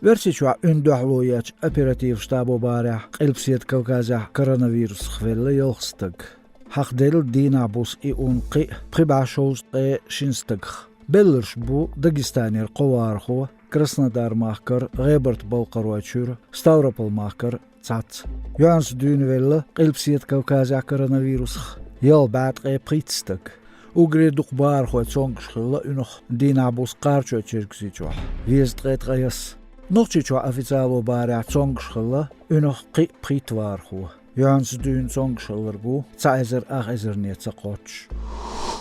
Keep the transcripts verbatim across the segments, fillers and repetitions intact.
Оьрсийчохь уьнан дуьхьало ечу оперативан штабо бахарехь, Къилбаседа Кавказехь коронавирусах велла ялх стаг. Хьахаделла дийнахь буса и ун кхин а пхи бӀе шовзткъе шина стагах. Белларш бу Дагестанера кхо вахархо, Краснодар-махкара, ГӀебарта-Балкхаройчуьра, Ставрополь-махкара цхьацца. Юьхьанца дуьйна велла Къилбаседа Кавказехь коронавирусах ялх бӀе ткъе пхийтта стаг. Уггаре дукха бахархой цомгуш хилла уьнах дийнахь буса Кхарачой-Чергазийчохь, везткъе ткъаяс. Нохчийчохь официало бахарехь цомгуш хилла уьнах кхин а пхийтта вахархо. Юьхьанца дуьйна цомгуш хилларг ву цхьа эзар ах эзарне ца кхоччуш.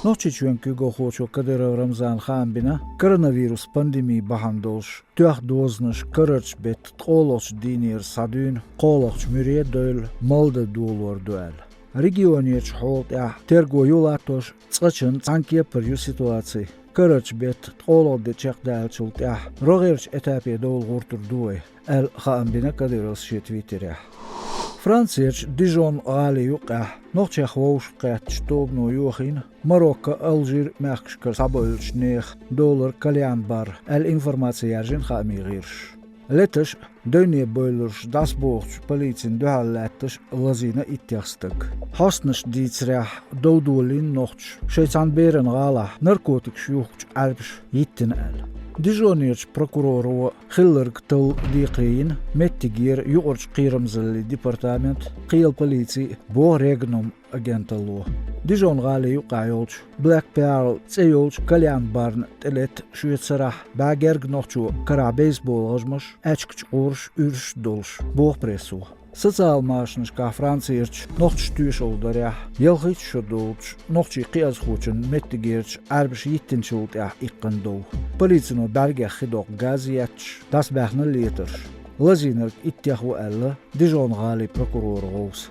Нохчийчоьнан куьйгалхочо Кадыров Рамзана хаам бина, коронавирус пандеми бахьана долуш тоьхна дозанаш карарчу беттан ткъолгӀачу дийнера схьадуьйна кхоалгӀачу муьре а девлла, малдан долор ду аьлла. Регионерчу хьола тӀехь терго ю латтош, цкъачунна цхьаьна кепара ю ситуаци. Карарчу беттан ткъолгӀа де чекхдаьллачул тӀаьхьа рогӀерчу этапе довла гӀертар ду вай, аьлла хаам бина Кадыровс шен твиттерехь. Францерчу Дижон-гӀалин юккъехь нохчех вовшахкхеттачу тобано йохийна Марокко, Алжир мехкашкара схьабевллачу нехан долар кальян-бар аьлла информаци яьржина хаамийн гӀирсаша. Леташ а, девне бевлларш дӀасабохучу полицина дуьхьал лаьтташ а лазийна иттех стаг. Хьостанаша дийцарехь, дов долийна нохчаша шайн цхьана берана гӀалахь наркотикаш юхкучу Ӏаьрбаша йиттина аьлла. Дижонерчу прокуроро хилларг талла декхаре йина меттигера юкъарчу кхерамзаллин департамент, кхелан полици а, боху Регнум агенталло. Дижон-гӀалин юккъехь йолчу Black Pearl цӀе йолчу кальян-барна тӀелетта шоьца сарахь бӀе гергга нохчо карахь бейсбол гӀажмаш, аьчка чкъурш, уьрсаш долуш, боху прессо. Социал-машанашкахь Францерчу нохчаша тоьшалла дарехь, ялхитта шо долчу нохчийн кхиазхочунна меттигерчу Ӏаьрбаша йиттинчул тӀаьхьа иккхина дов. Полицино бӀаьргех хи доккху газ етташ, дӀасабаьхна летарш. Лазийнарг иттех ву аьлла Дижон-гӀалин прокуроран гӀовса.